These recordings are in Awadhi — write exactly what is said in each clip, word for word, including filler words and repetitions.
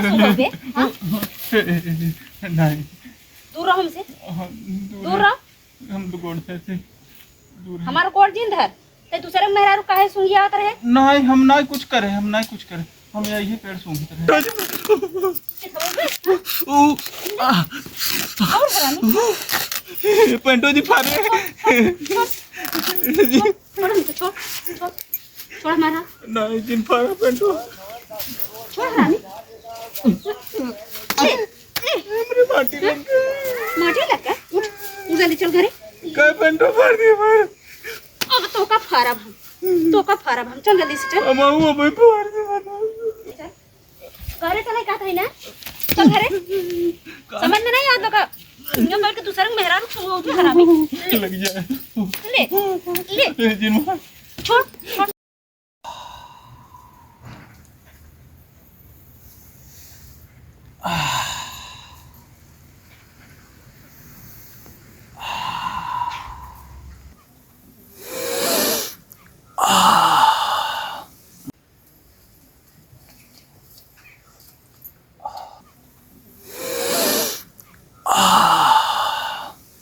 सुनोगे? हाँ? नहीं। दूर रहो हमसे। हाँ, दूर दूर है। रहो। हम तो गोड़ से, से दूर है। हमार गोड़ जिन धर। ते दूसरे मेहरारू काहे सूंघियावत रहे? नहीं, हम नहीं कुछ करे, हम नहीं कुछ करे। हम यही पेड़ सूंघत रहे। ये समझ में? हाँ? ओ, आ। और हरामी। पेंटो जी फारे। छोड़, छोड़, छोड़, छोड़, छोड़, छोड़ हमारा। नहीं, जिन फारा पेंटो। छोड़ हरामी। ए, ए, हमरे माटी लग गई। माटी लग गई? उठ, उठ, जल्दी चल घरे। काय पेंटो फार दिया हमारा। अब तोका फारब हम। तोका फारब हम। चल जल्दी से चल। हम आऊँ, अब फार दिया हमारा। चल। घरे चले का था ना? चल घरे। का? समझ में नहीं आता का? यहाँ बैठ के दूसरे के मेहरारू छुआ उठे हरामी। लग जाए। ले, ले। ए, जिन मार। छोड़, छोड़।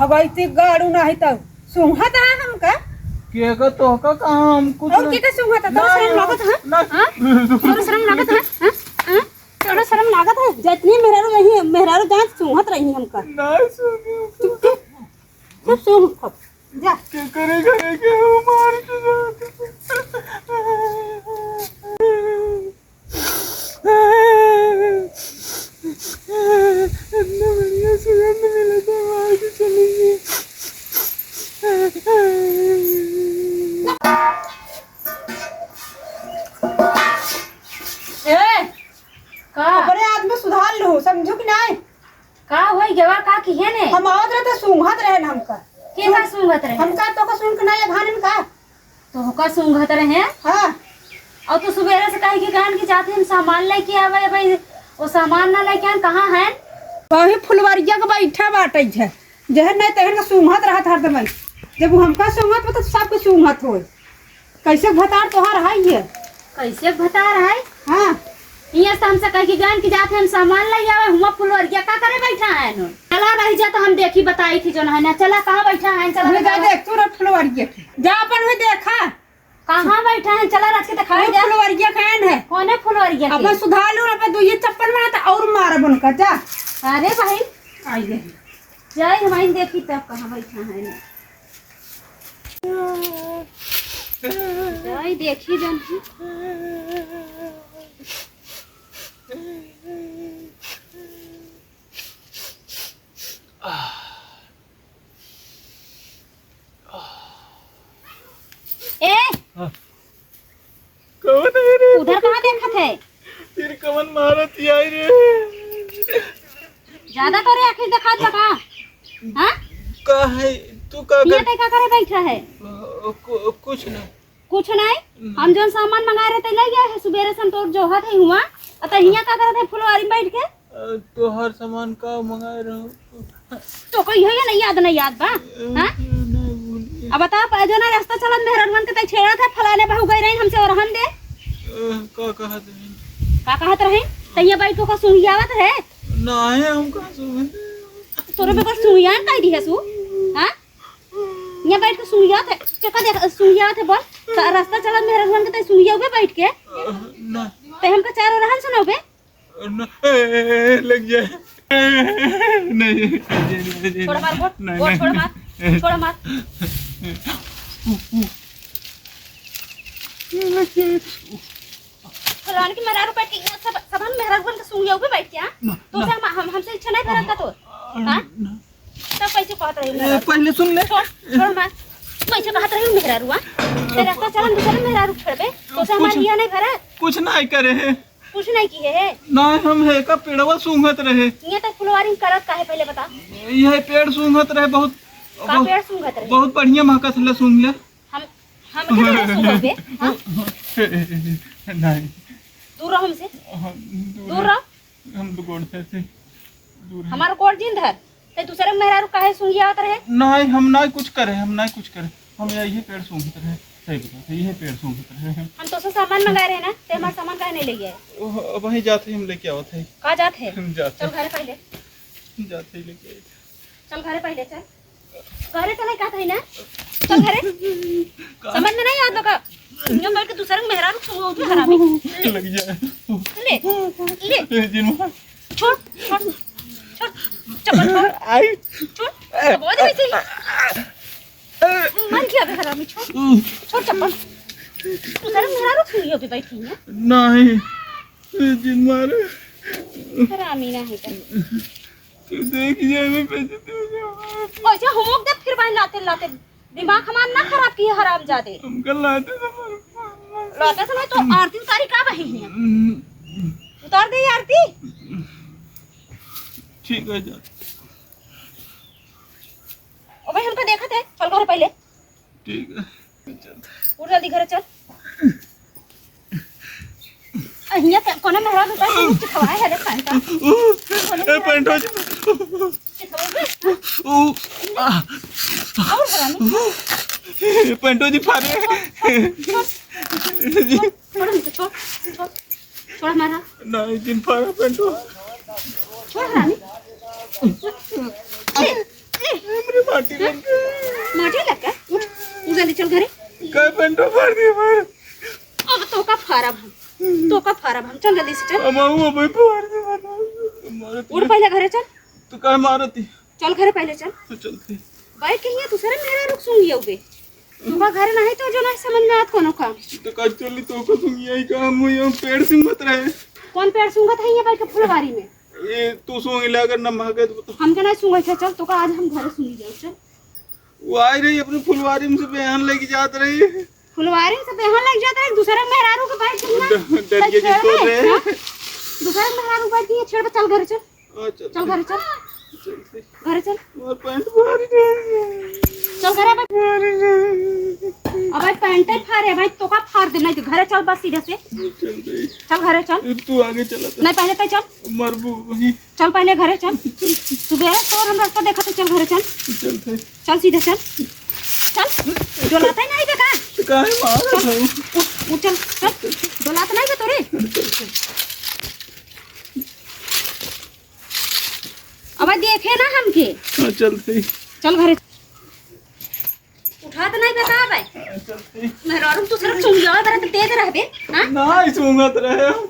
अब ऐसे गाड़ू नाही तब सूंघत है हमका। के का तोहका कहाँ हम कुछ और नहीं। के का सूंघत है? तोरा ना, शर्म ना, लागत है? ना। हाँ? तोरा शर्म लागत है? हाँ? हाँ? तोरा शर्म लागत है? जितनी मेहरारू रही, मेहरारू जान सूंघत रही हमका। ना सूंघे। चुप, चुप। चुप, सूंघ, चुप। जा। के करे घरे के हो मार के जात। इतना बढ़िया सुगंध मिला था, मार के चली गई। ए, का? अपने आप में सुधार लो, समझो कि नहीं? का होई गवा, का किहे ने? हम आवत रहे तो सूंघत रहे न हमका। के का सूंघत रहे? हमका तो का सूंघ के ना ये घान में का? तोहका सूंघत रहे? हाँ। और तू सुबेरे से कही के गहन की जात हम सामान लेके आवे, भाई वो सामान ना लेके आन, कहाँ है? वही फुलवरिया के बैठा बाटे है, जहन नहीं तहन का सूंघत रहत हरदम। जब वो हमका सूंघत हो तो सबके सूंघत होए। कैसे भतार तोहार है ये? कैसे भतार है? हाँ। हियाँ से हमसे कह के गन कि जात हम सामान ले आवे, हुआं फुलवरिया का करे बैठा है नो? चला रही जा तो हम देखी बताई थी जो है ना। चला कहाँ बैठा है? चला वही जा बतावा। देख तू रे फुलवरिया के। जा अपन वही देखा। कहाँ बैठा है? चला रच के दिखाई वही दे। फुलवरिया के है। कौने फुलवरिया के? अपन सुधार लो, अपन दो ये चप्पल में तो और मार बन कर जा। अरे भाई। आई है। जाई हम आइन देखी तब कहाँ बैठा है ना। जाई देखी जन। ए! हाँ। कौन है रे? उधर कहाँ देखत है? फिर कौन मारत आई रे? ज्यादा तोरे आँखी देखात बा का? हाँ? का है? तू का हियाँ कर ते का करे बैठा है? अ, कु-, कुछ ना। कुछ नहीं? ना। हम जौन सामान मंगाए रहे ते ले गए है, सुबेरे से हम तोर जोहत है हुआं। अ त हियाँ का करत है फुलवारी में बैठ के? अ, तोहार सामान का मंगाए रहो? तो कोई है या नहीं याद, नहीं याद बा? अ, हाँ? नहीं भूली। अब बता, प-, जो ना रास्ता चलत मेहररुअन के तै छेड़त है, फलाने बहू गई रही हमसे और हम दे। अ, का कहत रही? का कहत रही? तैया बैठ के का सुनियावत है? नहीं, हम कहाँ सुनत? तोरे पे बस सुनियान कह दी है सु? हाँ? यहाँ बैठ के सुनियावत है, चक्का देख, सुनियावत है बोल। त-, रास्ता चलत मेहररुअन के तै सुनियावे बैठ के? अ, ना। तै हमका चारों रहन सुनावे? न-, ए, ए, ए, लग जाए। ए, नहीं, नहीं, नहीं, नहीं, छोड़ मार, बोल, नहीं, बोल, नहीं। छोड़ मार, छोड़ मार। लग जाए। फलान की मेहरारू बैठ के, सब, सब हम मेहरारू बन के सुनिया ऊपर बैठ के, हाँ? ना, तो ना। से हम, हम, हमसे इच्छा नहीं करत का तोर? अरे, हाँ? ना। तब कैसे कहत रही ए, मेहरारू? पहले सुन ले। छोड़, छोड़ मार। कैसे कहत रही मेहरारू, हाँ? तेरे रास्ता चलन दूसरे मेहरारू छोड़बे, तो से हमार कुछ, इया नहीं भरा? कुछ नहीं करे है। कुछ नहीं किहे है? नहीं, हम है का पेड़वा सूंघत रहे। ये तक फुलवारी में करत काहे पहले बता? यह पेड़ सूंघत रहे बहुत, का बहुत, पेड़ सूंघत रहे? बहुत बढ़िया महकत हले, सूंघ ले। हम, हम के पेड़ सूंघत बे? हाँ? नहीं। दूर रहो हमसे। हाँ, दूर दूर है। रहो। हम तो गोड़ से, से दूर है। हमार गोड़ जिन धर। ते दूसरे मेहरारू काहे सूंघियावत रहे? नहीं, हम नहीं कुछ करे, हम नहीं कुछ करे। हम यही पेड़ सूंघत रहे। सही बतावत है, यही पेड़ सूंघत रहे हम। हम तोसे सामान मंगाए रहे ना, ते हमार सामान काहे नहीं लेके आए? ओह, अब वहीं जात ही हम लेके आवत है। का जात है? हम जात चल है। घरे पहले। जात ही लेके आए। चल घरे पहले, चल। घरे चले कहत है ना? चल घरे। का? समझ में नहीं आवत का? दुनिया भर के दूसरे के मेहरारू छुओ के हरामी। लग जाए। ले, ले। ए, जिन मार। छोड़, छोड़, छोड़, चप्पल छोड़। आई। छोड़, दबा दे वैसे ही। मन किया बे हरामी, छोड़, छोड़ चप्पल। तू सारा मेहरारू छुई हो के बैठी है? नहीं, जिन मारे। हरामी ना है तो। तू देख जाए, मैं पैसे दे दूंगा। ऐसे होमवर्क दे, फिर भाई लाते लाते दिमाग हमार ना खराब किए, हरामजादे। हमका लाते से मार। लाते से नहीं तो आरती उतारी का बही है? उतार दे ये आरती। ठीक है, जा। ओ भाई, हमका देखत है, चल घर पहले। ठीक है, चल। उठ जल्दी घर चल। अहिया के कोनो मेहरारू का तू चिखवाए है रे पैंटा। ऊ, ए, पैंटो जी। चिखवाए? ऊ, आ। और हरामी। ए, पैंटो जी फारे। छोड़, छोड़, छोड़, छोड़, छोड़, छोड़ हमारा। नहीं, जिन फारा पैंटो। छोड़ हरामी। ए, ए, हमरे माटी लग गई। माटी लग गया? उठ, उठ जल्दी चल घरे। का पैंटो फार दिया हमारा? अब तोका फारब हम, तोका फारब हम। चल जल्दी से चल। अब आऊँ, अब फार दिया हमारा। मारत उठ है। पहले घरे चल। तू काहे मारत ही? चल घरे पहले चल। तो चलते। बैठ के हियाँ दूसरे मेहरारू के सूंघिया उबे। तोका घरे नहीं तो जो नहीं समझ में आत कोनो काम। तो का चली तोका सूंघिया ही का हम यहाँ पेड़ सूंघत रहे। कौन पेड़ सूंघत है ये बैठ के फुलवारी में? ये तू सूंघ ले अगर न भागे तो। हमके नहीं सूंघे थे, चल तोका आज हम घरे सूंघी जाओ, चल। वो आई रही अपनी फुलवारी में से बेहन लेके जात रही। फुलवारी में से बेहन लेके जात रही, दूसरे मेहरारू के बैठ के ना। ड-, डरिए के छेड़ छोड़ में, रहे। हाँ? दूसरे मेहरारू बैठ के छेड़ पे चल घरे चल। हाँ, चल। चल घरे चल। चल, चल। घरे चल। हमार पैंट फाड़ दे। चल घरे बैठ। फाड़ दे। अब भाई पैंट ही फाड़े, भाई तोका फाड़ दे, नहीं तो घरे चल बस सीधे से। चल भाई। चल घरे चल। तू आगे चला था। नहीं, पहले तय चल। मरबू वहीं। चल पहले घरे चल। सुबेरे तोर हम रास्ता देखा तो चल घरे चल। चल भाई। चल सीधे चल। चल। डोलाता ही नहीं देखा। तो काहे मारा चल। था? उठ, उठ चल, चल। डोलाता नहीं बा तोरे। अब देखे ना हमके। हाँ, चलते ही। चल घरे। उठात नहीं बता बे। हाँ, चलते ही। मेहरारू तू सिर्फ सूंघिया बरा तो तेज रहबे, हाँ? नहीं सूंघत रहे हम।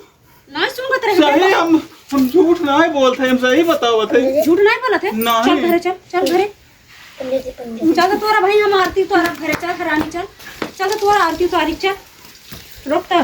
नहीं सूंघत रहे सही बे। हम, हम झूठ नहीं बोलते, हम सही बतावत है। झूठ नहीं बोलत है? नहीं। चल घरे चल, चल घरे। चल तो तोरा भाई हम आरती तोरा घरे चल, हरामी चल। चल तो तोरा आरती उतारी चल। रुक तो।